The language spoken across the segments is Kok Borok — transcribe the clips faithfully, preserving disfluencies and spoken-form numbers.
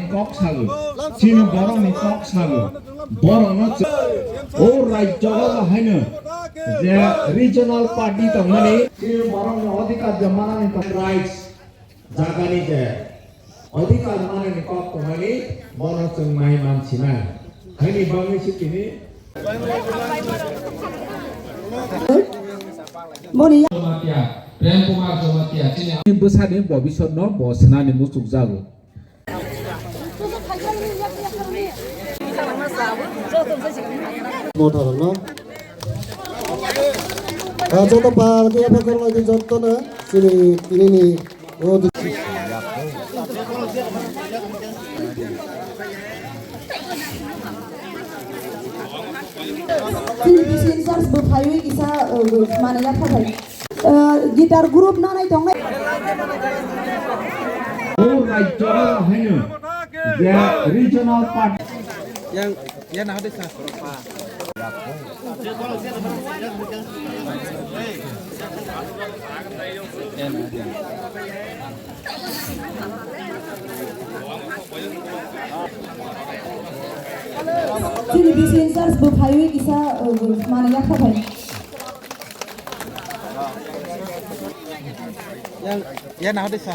Kok sago, chini borokni kok sago, borokno ch-, o rajyo o haino je regional party tongmani, chini borokni odhikar je manani tong-, rights, jagani je odhikar manani kok tongmani, bono chwng mai mansinai. Haini bagwi se tini Boni Jamatia, Prem Kumar Jamatia, chini bwsani bobisotno bo swnani muchukjago. Mothorno. Ah, joto pal khe yapha khoroknwi jotono chini tinini o di- Chini bisi in charge bo phaiwi kisa, uh, manwi yapha phai. Uh, guitar group nanai tongnai. O rajyo haino je regional party. Yang, yang nah desa. Chini bisi in charge bo phaiwi kisa, uh, manwi yapha phai. Yang, yang nah desa.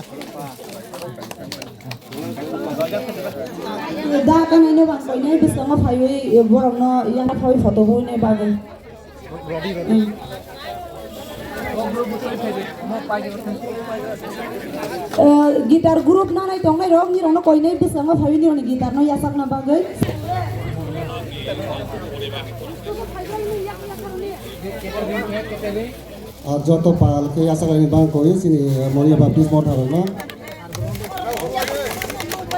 Da kanai no bang koinai bwskango phaiwi borokno yang phaiwi photo hwnwi bagwi. Eh, guitar group nanai tongnai rok, nirokno koinai bwskango phaiwi nirokni guitar no yachakna bagwi. Ah, joto pal khe yachakni bang koi chini Moria Baptist Motha rokno.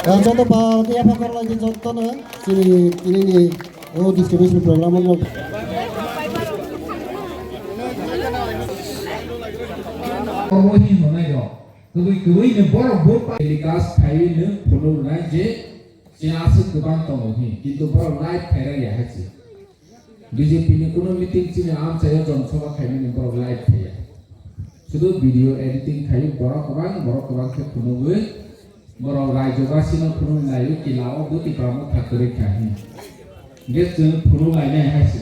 Ah, joto pal khe yapha khoroknwi jotono chini tinini o distribution program no. Omo hi hwnwi rok. Kwbwi kwbwi ni borok bo pa-, telecast khai ni phunuk nai je chini aswk kwbang tongo hi, kintu borok live khai rwya hai se. B J P ni kunu meeting chini amchaio jong sabha khaimani borok live khaiya. Sudu video editing khai borok kwbang, borok kwbang khe phunugwi borok raijwabasino phunuk naiwi kila o bwtwi kwbangma phakwrwi kha hi. Hwnkhe chwng phunuk lainai hai se.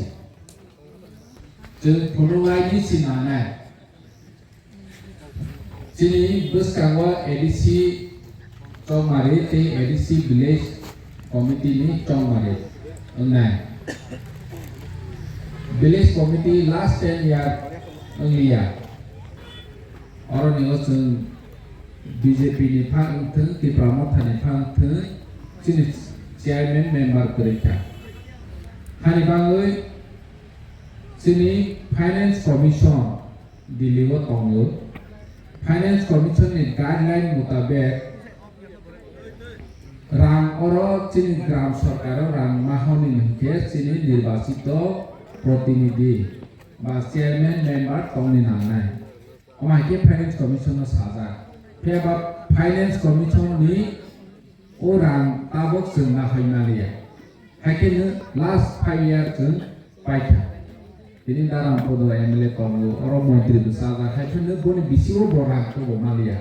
Chwng phunuk laini sinanai. Chini bwskango A D C Chongmari tei A D C Village Committee ni Chongmari wngnai. Village Committee last ten year wngliya. Oroni o chwng B J P ni pha wngthwng, Tipra Motha ni pha wngthwng, chini chairman member kwrwi kha. Hani bagwi chini Finance Commission Delhi o tongo. Finance Commission ni guideline mutabek rang oro chini gram sorkar o rang ma hwnwi hwnkhe chini nirbachito protinidhi ba chairman member tongni nangnai. Omo hai khe Finance Commission no sajak. Phiya ba Finance Commission ni o rang tabok chwng nahoi maliya. Hai khe no last five year chwng paikha. Tini Dharampudo M L A tongo, oro montri bwsajak, hai khe no boni bisingo bo rang kobo maliya.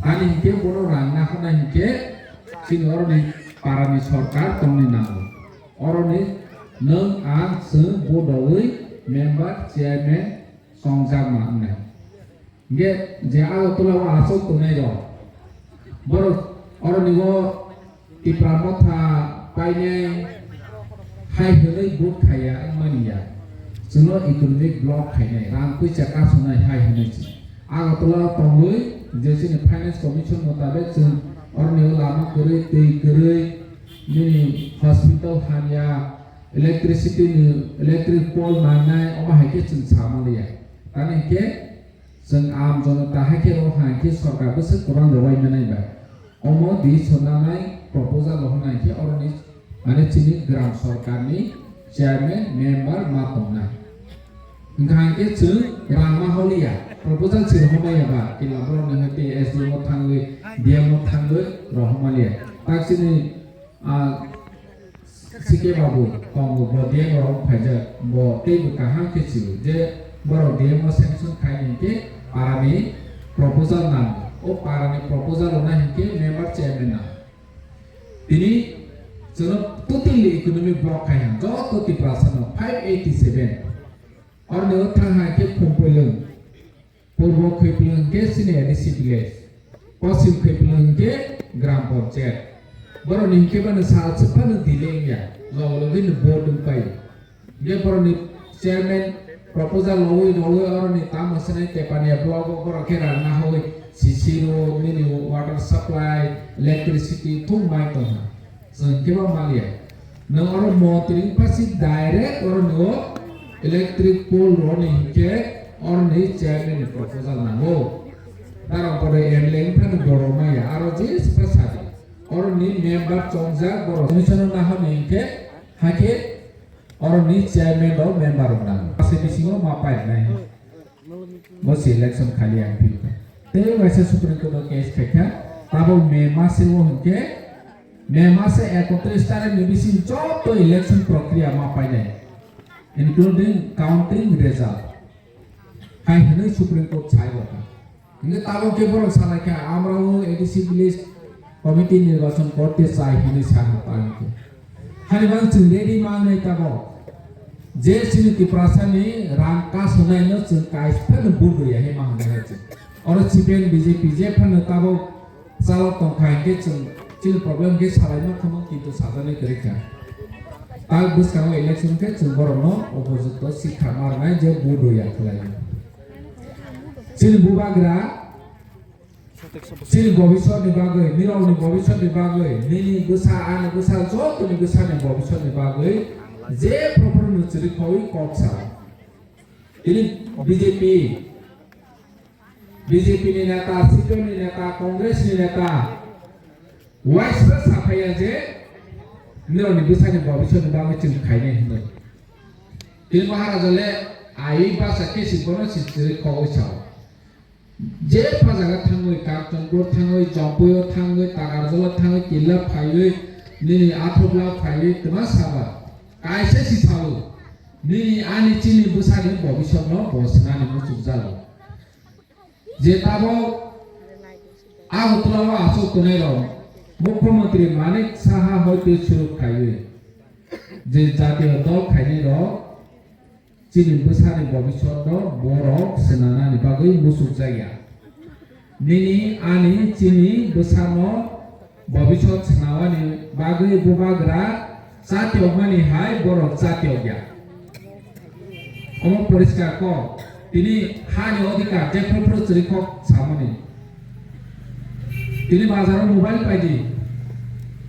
Ani hinkhe bono rang nahonai hinkhe chini oroni parani sorkar tongni nango. Oroni nwng ang chwng bo dogwi member, chairman chongjakma wngnai. Hingke je Agartala o aswk tongnai rok, borok oroni o Tipra Motha painai hai hwnwi vote khaiya wngmani ya. Chwngno economic block khainai, rang puisa kasonai hai hwnwi chwng. Agartala o tongwi je chini Finance Commission mutabek chwng oroni o lama kwrwi, twi kwrwi, nini hospital hamya, electricity ni electric pole nangnai, omo hai khe chwng sa manliya. Tamni hwnkhe, chwng aam jonota hai khe rw hai khe sorkar bwswk kwbang rwbai manai ba. Omo di swnamnai proposal rw hai khe oroni, mane, chini gram sorkarni chairman, member ma tongnai. Wngkha hai khe chwng rang ma holiya, proposal se rw hamaya ba, kila borokni hai tei S D M o thangwi, D M o thangwi rw hamaliya. Tak chini, ah, C K Babu tongo, bo D M rok phaijak, bo teibo kaham khe sio je borok D M o sanction khai ni khe parani proposal nango. O parani proposal rwna hinkhe member chairman nango. Tini chwngno totally economic block khai ha, joto Tiprasano five eighty seven. Oroni o thang hai khe Khumpoilwng, Purbo Khaipoilwng hwnkhe chini A D C village, Poschim Khaipoilwng hwnkhe gram panchayat. Boroni hwnkhe bano sal swphano delay wngya, logo logi no vote wngpai. Hwnkhe boroni chairman proposal lowi lowi oroni tamo swnai Tepania block o borok khe rang nahawi C C road, nini water supply, electricity thung mai tongha. Chwng kebo maliya. Nwng oro montri wngpha si direct oroni o electric pole roni hinkhe oroni chairman ni proposal nango. Darang pore M L A wngphano borok maya, aro je sipha sadi. Oroni member chongjak borok. Commissioner nahani hinkhe hakhe oroni chairman rok member rok nango. Ase bisingo ma painai. Bo si election khali ang philkha. Tei waisa Supreme Court o case khaikha. Tabok May maseo hinkhe, May masa ekotris tarikh ni bising joto election prokriya ma painai, including counting result. Hai hinwi Supreme Court sai rokha. Hinkhe tabok khe borok salaikha, amrao A D C village committee nirbachon korte chai hinwi sakha tabok khe. Hani bang chwng ready mangnai tabok. Je chini Tiprasani rang kasonai no chwng kaisa phano bul rwya he ma hwnwi hai chwng. Oro C P M B J P je phano tabok chalok tongkha hinkhe chwng chini problem khe salai ma khamo kintu sajani kwrwi kha. Tak bwskango election khe chwng borokno opojukto sikha marnai je bul rwya khlai. Chini bubagra Chini bobiswrni bagwi, nirokni bobiswrni bagwi, nini bwsa, ani bwsa, jotoni bwsani bobiswrni bagwi je proper no chwrwi khawi kok sa. Tini B J P, B J P ni neta, C P M ni neta, Congress ni neta, waisa saphaiya je nirokni bwsani bobiswrni bagwi chwng khainai hwnwi. Tini Maharaja le ai basa khe si bono si chwrwi khawi sa. Je pha jaga thangwi, Kanchanpur thangwi, Jampui o thangwi, Takarjala thangwi, Killa phaiwi, nini Athobla phaiwi, twma saba. Kaisa si sao, nini ani chini bwsani bobiswrno bo swnani muchukjago. Je tabok Agartala o achuk tongnai rok, Mukhyamantri Manik Saha hoite suru khaiwi, je jatiyo dol khainai rok, chini bwsani bobiswrno borok swnanani bagwi muchukjakya. Nini ani chini bwsano bobiswt swnawani bagwi bubagra chatiyokmani hai borok chatiyokya. Omo poriskar kok, tini hani odhikar je phuru phuru chwrwi kok samani. Tini bazaro mobile paidi.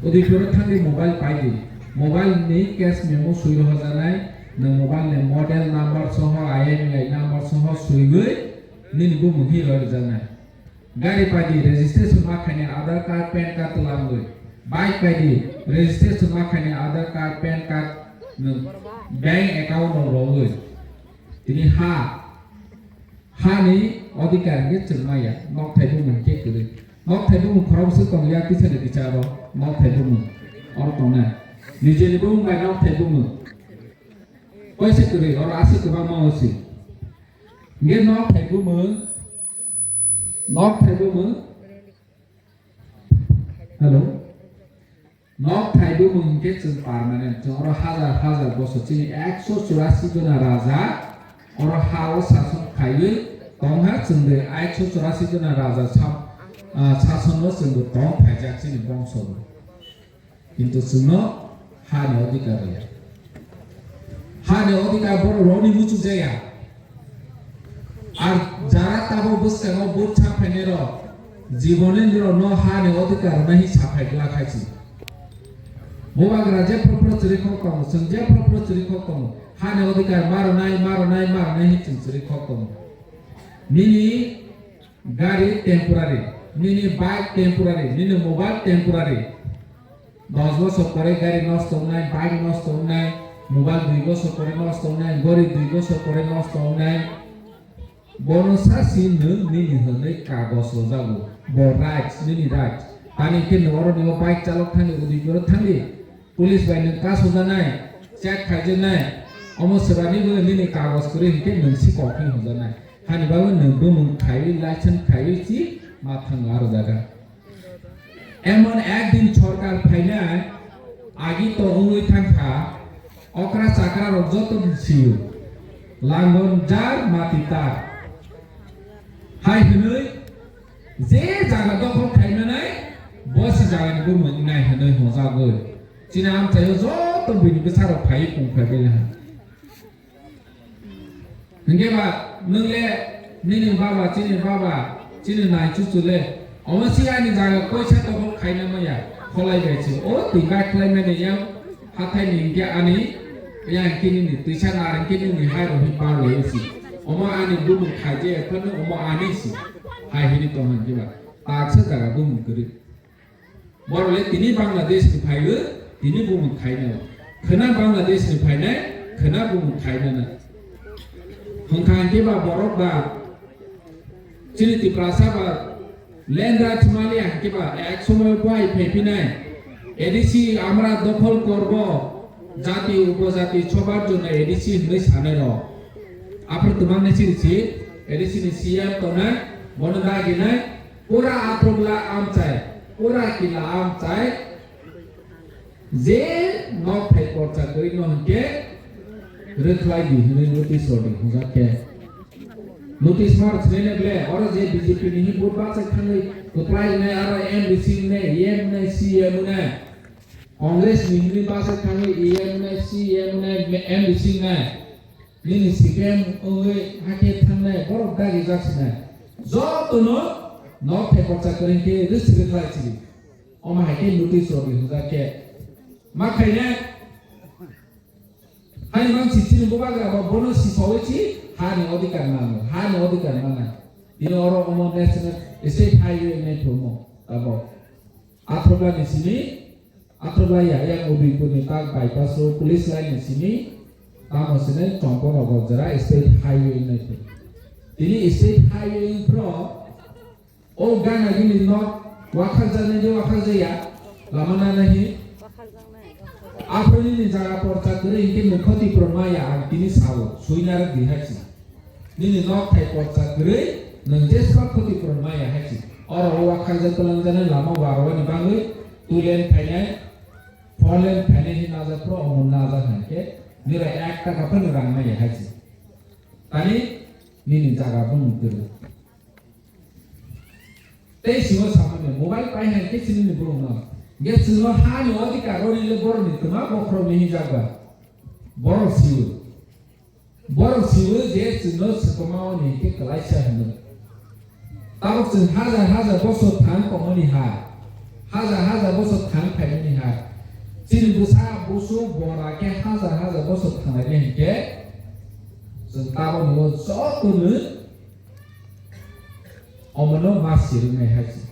Odi phuru thangdi mobile paidi. Mobile ni cash memo swi rohojanai. Nwng mobile ni model number soho, I M E I number soho swiwi nini bumung hi rohojanai. Gari paidi registration ma khaini Aadhaar card, PAN card twlangwi. Bike paidi registration ma khaini Aadhaar card, PAN card nwng bank account no rowi. Tini ha Hani odhikar hwnkhe chwng maya, nokthai bumung khe kwrwi. Nokthai bumung khoroksa tongya kisani bicharo, nokthai bumung. Oro tongnai. Nijeni bumung bai nokthai bumung. Koise kwrwi, oro aswk kwbangma osi. Hwnkhe nokthai bumung, nokthai bumung. Hello. Nokthai bumung hwnkhe chwng permanent, chwng oro hazar hazar bosor, chini ekso churasi jona raja oro ha-o sason khaiwi tongha, chwngde ekso churasi jona raja sam-, ah, sasonno chwngbo tong phaijak chini bongsobo. Kintu chwngno hani odhikar rwya. Hani odhikar borok rokni muchuk jaya. Ar jara tabok bwskango vote saphainai rok, jibone nirok no hani odhikar rwna hi saphai glak hai si. Bubagra je phuru phuru chwrwi kok tongo, chwng je phuru phuru chwrwi kok tongo, hani odhikar ma rwnai, ma rwnai, ma rwnai hi chwng chwrwi kok tongo. Nini gari temporary, nini bike temporary, nini mobile temporary. Dos bosor pore gari nosto wngnai, bike nosto wngnai, mobile dui bosor pore nosto wngnai, gori dui bosor pore nosto wngnai. Bono sasi nwng nini hwnwi kagos rwjago. Bo rights, nini rights. Tani khe nwng oro nini bike chalok thangdi, udi boro thangdi. Police bai nwng kasojaknai, check khaijaknai. Omo swrani bo nini kagos kwrwi hinkhe nwng si kok hwnwi hwnjaknai. Hani bagwi nwng bumung khaiwi, license khaiwi si ma thango aro jaga. Emon ekdin sorkar phainai agi to wngwi thangkha, okra chakra rok joto ni sio, langon jar mati tar. Hai hwnwi je jaga dokhol khaimanai, bo se jaga ni bumung wngnai hwnwi hwnjagwi. Chini amchaio joto bini bwsa rok phaiwi pung phai bai laha. Hwnkhe ba nwng le nini baba, chini baba, chini nai chuchu le, omo si ani jaga koisa tokol khaina maya, kholai bai se. O twi bai khlai mani yang hathai ni hwnkhe ani, yang hwnkhe nini twisa nar hwnkhe nini hai rok hwnwi par lai si. Omo ani bumung khaijaya phano omo ani si. Hai hwnwi tong hwnkhe ba. Taksa jaga bumung kwrwi. Borok le tini Bangladesh ni phaiwi tini bumung khaina. Khwna Bangladesh ni phainai, khwna bumung khaina na. Hwnkha hwnkhe ba borok ba chini Tiprasa ba lendra thumali hwnkhe ba ek somoy bai phaiphinai. A D C amra dokhol korbo jati upojati sobar jonno A D C hwnwi sanai rok. Aphuru twmang nai chiri si A D C ni C M tongnai, bono daginai, pura Athrokla amchai, pura Kila amchai, je nok thai porcha kwrwi no hwnkhe rwkhlai di hwnwi notice rw di hwnjak khe. Notice mar swnai na ble, oro je B J P ni hi vote bachai thangwi kwplai wngnai, aro M D C wngnai, E M wngnai, C E M wngnai, Congress ni hwnwi bachai thangwi E M wngnai, C E M wngnai, M D C wngnai. Nini C P M wngwi hakhe thangnai borok dagi jak sinai. Jotono nok thai porcha kwrwi khe rwsri rwkhlai chiri. Omo hai khe notice rw di hwnjak khe. Ma khainai. Hani mang si chini bubagra bo bono si sawi si hani odhikar nango. Hani odhikar mana. Tini oro omo national state highway wngnai phumo. Abo. Athrokla ni simi Athrokla ya, yang Udaipur ni tak bypass road police line ni simi, tamo sini Chongkor Nogor jora state highway wngnai phumo. Tini state highway wngphro, o gana gini nok wakhar jani je wakhar jaya, lama nana hi. Aphro nini jaga porcha kwrwi hinkhe nwng khoti purun maya ang tini sao, suinarok di hai si. Nini nok thai porcha kwrwi nwng jesba khoti purun maya hai si. Oro o wakhar jai twlang jani lama warwani bangwi two lane phainai, four lane phainai hin najak phro omo najak hai khe nira ek taka phano rang maya hai si. Tani nini jaga bumung kwrwi. Tei simo samani mobile pai hai khe chini ni borok no. Ge chwngno ha ni odhikar roni le borok ni twma bokhorok ni hinjak ba. Borok siwo. Borok siwo je chwngno swkama o ni khe kwlaisa hino. Tabok chwng hajar hajar bosor thang tongmani ha. Hajar hajar bosor thang phaimani ha. Chini bwsa busu bora khe hajar hajar bosor thanglai hinkhe chwng tabok ni o joto no Omono ma sirwknai hai se.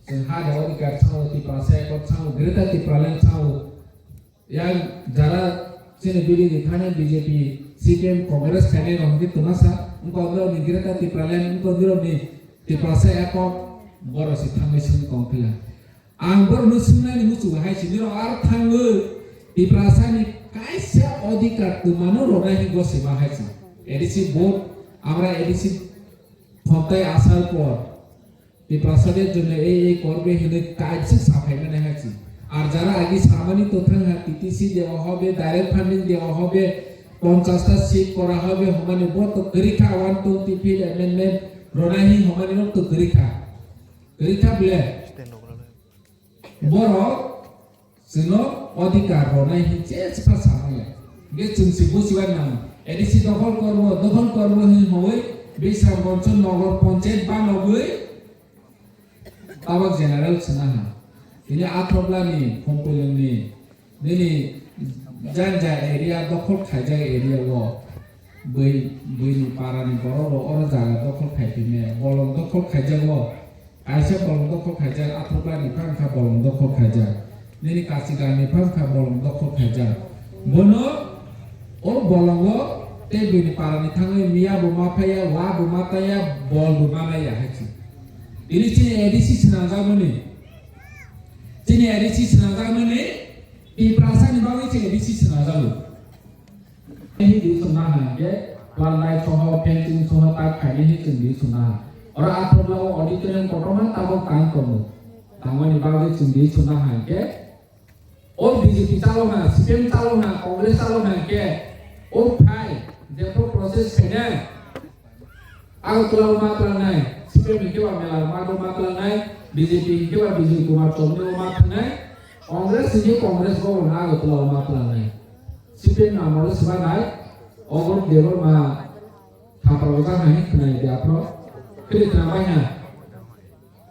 Chwng ha ni odhikar thango, Tiprasa Accord thango, Greater Tipraland thango. Yang jara chini B D P thani B J P, C P M, Congress khainai rok hwnkhe twmasa, wngkha nirok ni Greater Tipraland, wngkha nirok ni Tiprasa Accord, borok se thangwi swng tong phila. Ang borokno swngnani muchungo hai se, nirok aro thangwi Tiprasani kaisa odhikar twmano rwnai hwnwi gosima hai se. A D C vote, amra A D C khontai asar por Tiprasade jonno ei ei korbe hwnwi kaisa saphaimani hai se. Ar jara agi samani to thang ha, T T C dewa hobe, direct funding dewa hobe, ponchasta seat kora hobe, hwnmani bo to kwrwi kha, one twenty fifth amendment rwnai hwnmani rok to kwrwi kha. Kwrwi kha ble. Borok chwngno odhikar rwnai hwn je chwpha samaya. Hwnkhe chwng se buchibai nango. A D C dokhol kormo, dokhol kormo hwnwi hwnwi Bisramganj Nogor Panchayat banogwi tabok general swna ha. Tini Athoklani, Khumpuilungni, nini janja area, dokhol khaijak area o bui, buini parani borok rok oro jaga dokhol khai phime, bolong dokhol khaijago. Kaisa bolong dokhol khaijak, Athoklani phangkha bolong dokhol khaijak. Nini Kachigarni phangkha bolong dokhol khaijak. Bono o bolongo tei buini parani thangwi miya bo ma phaiya, wa bo ma taiya, bol bo ma naiya hai se. Tini chini A D C swnamjakmani, chini A D C swnamjakmani, Tiprasani bagwi chini A D C swnamjago. Hini di swnna hwnkhe, walnai soho, fencing soho tak khaini hi chwng di swnna. Oro Athoklao auditorium kotorma tabok kang tongo. Tangmani bagwi chwng di chwngna hai khe, o B J P chalo ha, C P M chalo ha, Congress chalo ha khe, o phai, jephru process khainai, Agartala o ma tlangnai, C P M hinkhe ba Mela Rama do ma tlangnai, B J P hinkhe ba Bijoy Kumar Chowmani o ma thangnai, Congress hinkhe Congress governor Agartala o ma tlangnai. C P M ni amolo swbai nai, Obor Debbarma thapra ojak hai khwnai de aphro, khili khwna bai ha.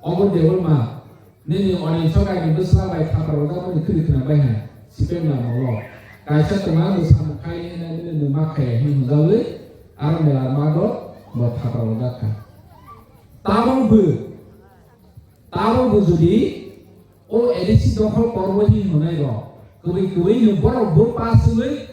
Obor Debbarma, nini onin sokai ni bwsla bai thapra ojak boni khili khwna bai ha. C P M ni amolo. Kaisa twma bwsa mukhai ni hwnai nini nwng ma khaya hin hwnjawi, aro Mela Rama do bo thapra ojak kha. Tabok bo, tabok bo jodi o A D C dokhol korbo hin hwnai rok, kwbwi kwbwi nwng borok bo paswi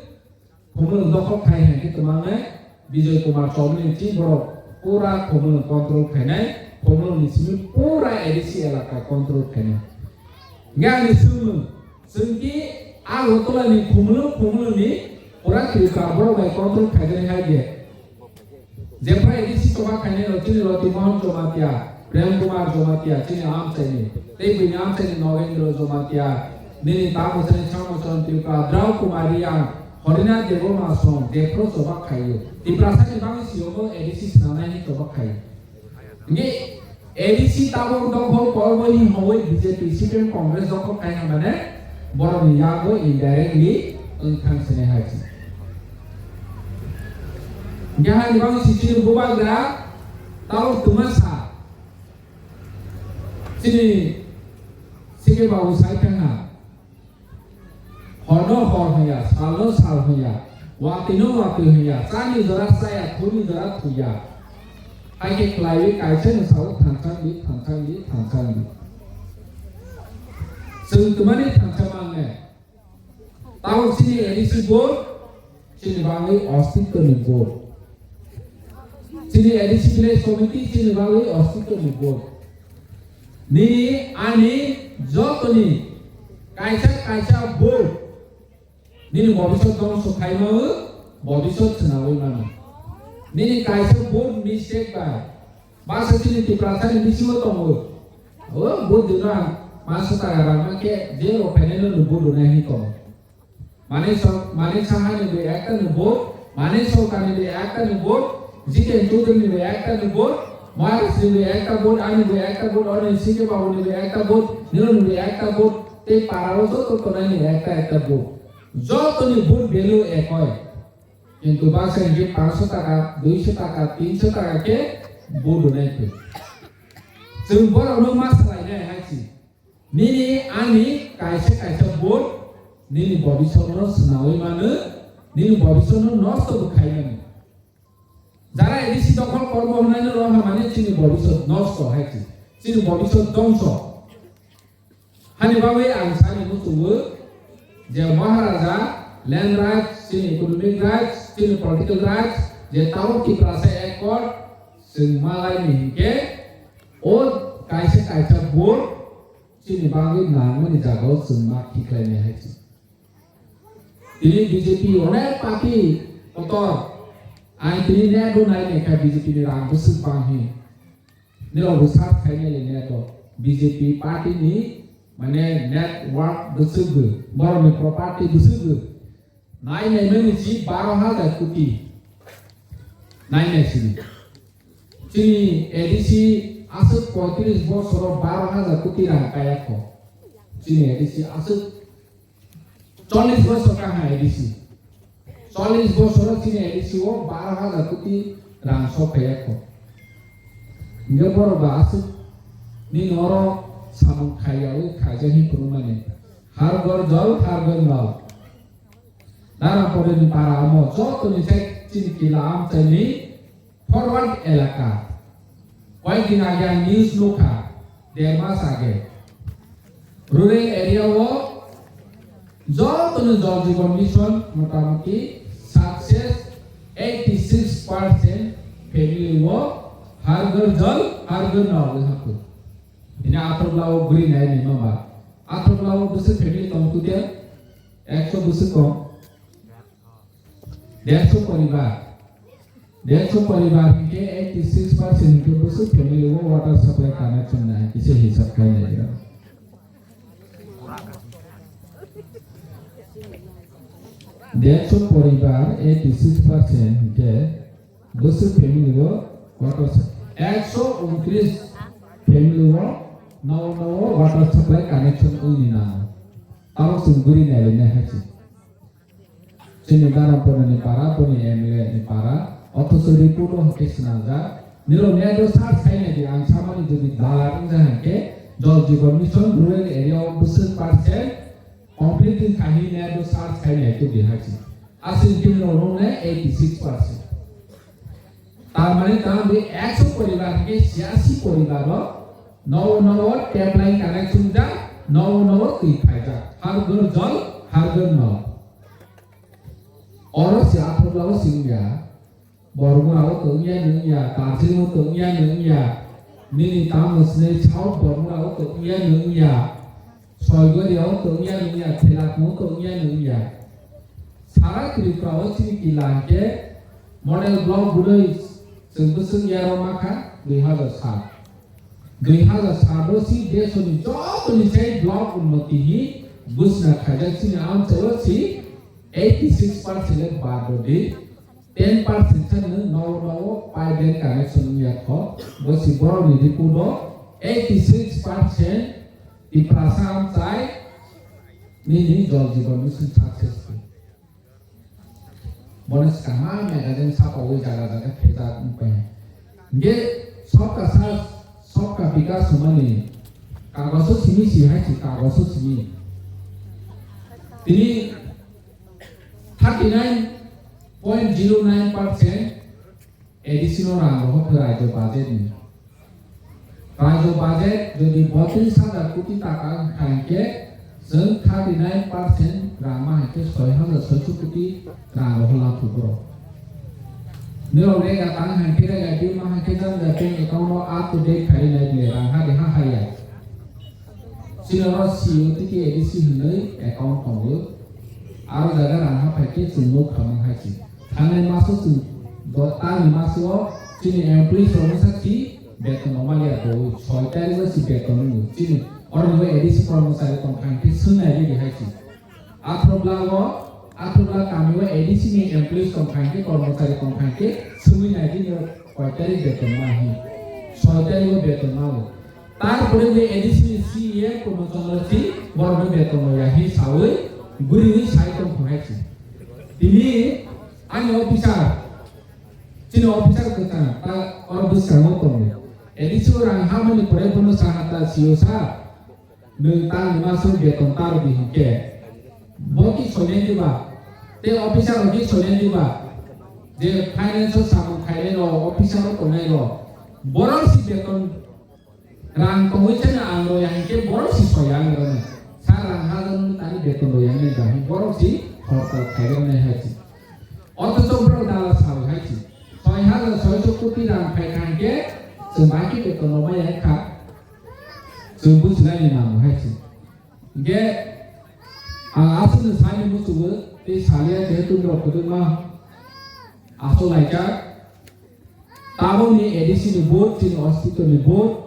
Khumulwng dokhol khai hai khe twmang nai, Bijoy Kumar Chowmani twi borok pura Khumulwng control khainai, Khumulwng ni simi pura A D C elaka control khainai. Hinkhe ani swngmung, chwng ki Agartala ni Khumulwng, Khumulwng ni pura Tripura borok bai control khainai hai de. Jephru A D C choba khainai rok chini Roti Mohan Jamatia, Prem Kumar Jamatia, chini amchaini, tei bini amchaini Nogendra Jamatia, nini tamo chini Changmachon Tripura, Drau Kumar Reang, Horina Debbarma song, jephru choba khaio. Tiprasani bagwi siyogo A D C swnamnai hwnwi choba khaio. Hinkhe A D C tabok dokhol korbo hin hwnwi B J P, C P M, Congress dokhol khai hwnmane borokni yago indirectly wngthang sini hai se. Hinkhe haini bagwi se chini bubagra tabok twma sa chini C K Babu sai thangha. Horno hor hwnya, salno sal hwnya, watwino watwi hwnya, chani jora chaya, thuni jora thuya. Hai khe khlaiwi kaisa ni sao thanchang di, thanchang di, thanchang di. Chwng twmani thanchang mangnai. Tamo chini A D C board, chini bagwi ostitto ni board. Chini A D C village committee, chini bagwi ostitto ni board. Nini ani jotoni kaisa kaisa vote nini bobisot dongso khai mano, bobisot swnawi mano. Nini kaisa vote mistake bai basa chini Tiprasani bisingo tongo. O vote dino ang panch sho taka rang khe je rok phainai no vote dina hi tongo. Manik Sar-, Manik Saha ni bo ekta ni vote, Manik Sarkar ni bo ekta ni vote, Jiten Chaudhary ni bo ekta ni vote, Maharaj ni bo ekta vote, ani bo ekta vote, Arvind Singh Babu ni bo ekta vote, Nirol ni bo ekta vote, tei para o joto tongnai ni ekta ekta vote. Joto ni vote value ekoi. Kintu basa hinkhe panch sho taka, dui sho taka, tin sho taka khe vote rwnai khe. Chwng borok no ma salai nai hai si. Nini ani kaisa kaisa vote nini bobisotno swnawi mano, nini bobisotno nosto bo khai mano. Jara A D C dokhol kormo hwnai no roha mani chini bobisot nosto hai chi, chini bobisot dongso. Hani bagwi ang sani muchungo je Maharaja land rights, chini economic rights, chini political rights, je tabok Tiprasa accord chwng malai ni hinkhe o kaisa kaisa vote chini bagwi nangmani jagao chwng ma khiklainai hai se. Tini B J P onek party kotor, ang tini net bo nai naikha B J P ni rang bwswk bang hi. Nirok bo search khainai le net o B J P party ni mane network bwswk gw, borok ni property bwswk gw. Nai naimani si baro hajar koti. Nai nai sini. Chini A D C aswk poitris bosoro baro hajar koti rang kaya kho. Chini A D C aswk chollis bosor ka ha A D C. Chollis bosoro chini A D C o baro hajar koti rang sok kaya kho. Nge borok ba aswk ni noro samung khaya wi khaja hi phuru mani. Har ghar jal, har ghar nal. Nara pore ni para amo joto ni sai chini kila amchai ni forward elaka. Koyek din age ang news nukha, der mas age. Rural area o joto ni Jal Jeevan Mission motamuti success eighty six percent family o har ghar jal, har ghar nal wi hapu. Ini athro bla o bwrwi nai ni mama. Athro bla o bwswk family tong tu dia? Ekso bwswk kong. Dersho poribar. Dersho poribar hinkhe eighty six percent hinkhe bwswk family o water supply connection nai kisa hisab khainai jora. Dersho poribar, eighty six percent hinkhe bwswk family o water sa-, ekso untris family o nogo nogo water supply connection wngni nango. Tabok chwng bwrwi nailainai hai se. Chini Dharmapurani para, boni M L A ni para, othocho report o hwnkhe swnamjak. Nirok net o search khainai di, ang samani jodi dalar wngja hwnkhe Jal Jeevan Mission rural area o bwswk percent completely khahi net o search khainai tu di hai se. Aswk hwnkhe nirok nuknai eighty six percent. Tar mane tamo di ekso poribar hwnkhe siyasi poribar o nogo nogo tap line connection jak, nogo nogo twi phaijak. Har ghar jal, har ghar nal. Oro se athok lago singya, Bormura o tongya nungya, Darjeeling o tongya nungya, nini tamo sini South Bormura o tongya nungya, Soigoria o tongya nungya, Thelatung o tongya nungya. Sara Tripura o chini kila hwnkhe model block bwrwi chwng bwswk yarok makha dui hazar sat. Dui hazar sat o si desoni jotoni sai block unnoti hi bwsna khaijak chini amchaio si eighty six percent le bad rwdi. Ten percent sa nwng nogo nogo pipeline connection wngya kho, bo si borokni report o eighty six percent Tiprasa amchai nini Jal Jeevan Mission success khe. Bono swkang ha magazine sapaui jaga jaga phejak wngpai. Hingke Sabka Saath, Sabka Vikas hwnmani kagoso simi si hai si kagoso simi. Tini thirty nine point zero nine percent A D C no rang rohor khe rajyo budget ni. Rajyo budget jodi botris hajar koti taka wngkha hingke, chwng thirty nine percent rang ma hingke soi hajar soiso koti rang rohor la thubro. Nirok rega tang hingke rega di ma hingke jang jang bank account no up to date khai nai bile rang ha de ha haya. Chini oro C O T T A D C hinwi account tongo. Aro jaga rang ha phaikhe chwng nuk khamang hai se. Thangnai maso chwng bo tangni maso chini employees rok wngsa si beton rok maliya bo soi tarikh o si beton wngo. Chini oro bo A D C kormochari tongkha hwnkhe swngnai ridi hai se. Athobla o, Athobla kami o A D C ni employees tongkha hwnkhe kormochari tongkha hwnkhe swngwi nai di koi tarikh beton ma hi. Soi tarikh o beton ma o. Tarpore je A D C ni C E M Purno Chandra si borokno beton loya hi sawi guriwi sai tong thunai si. Tini ani officer, chini officer kwchang ta oro bwskango tongo. A D C o rang hamani pore bono saha ta C E O sa, nwng ta nima song beton taro di hinkhe. Bo ki soinai diba, te officer rok ki soinai diba, je finance o samung khainai rok, officer o tongnai rok, borok si beton Rang tongwi chana ang roi hingke borok si soya ang roi. Sa rang hajar ni tani beton roi ang ni dahi borok si hortal khaijaknai hai si. Othocho borok dala sal hai si. Soi hajar soiso koti rang khai kha hingke chwng baki beton rok mai kha. Chwng bujinai ni nang hai si. Hingke ang aswk ni sani muchungo tei salia jehetu norok kwbangma aswk laijak. Tabukni A D C ni vote, chini hospital ni vote,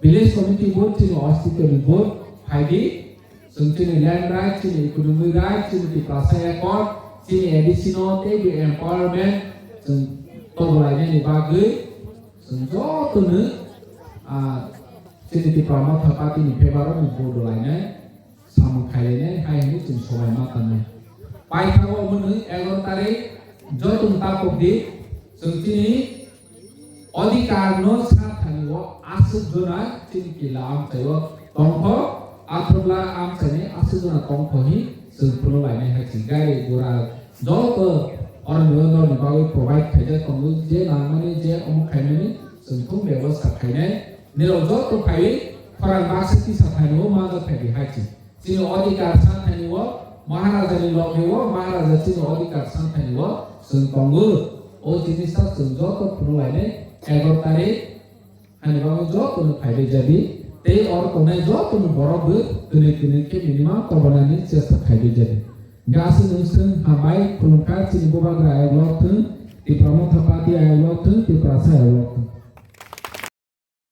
village committee vote, chini hospital ni vote, phaidi, chwng chini land right, chini economic right, chini Tiprasa accord, chini A D C no tei bo empowerment, chwng tobolainani bagwi, chwng jotono, ah, chini Tipra Motha Party ni favour o vote rwlainai. Samung khailene hai hwnwi chwng sobai ma tangwi. Paithago omo nwi egaroh tarik jotoni tapok di chwng chini odhikar no sa thani o aswk jona chini kila amchaio tongkho, Athobla amchaini aswk jona tongkho hi chwng phunuk lainai hai chwng gari gura joto oro ni bagwi provide khaijak tongo je nangmani je omo khaimani chwng thung bebosta khainai. Nirok joto phaiwi khorang baksa tisa thainwi o manjak phai di hai se. Chini odhikar sa thainwi o Maharaja ni loge o Maharaja chini odhikar sa thainwi o chwng tongo. O jinis ta chwng joto phunuk lainai egaroh tarik hani bagwi joto no phaiwi jadi. Tei oro tongnai joto no borok bo twnwi twnwi khe minimum tobonani chesta khaiwi jadi. Gasi nungsung hambai khulumkha chini bubagra ayok lok thung, Tipra Motha Party ayok lok thung, Tiprasa ayok lok thung.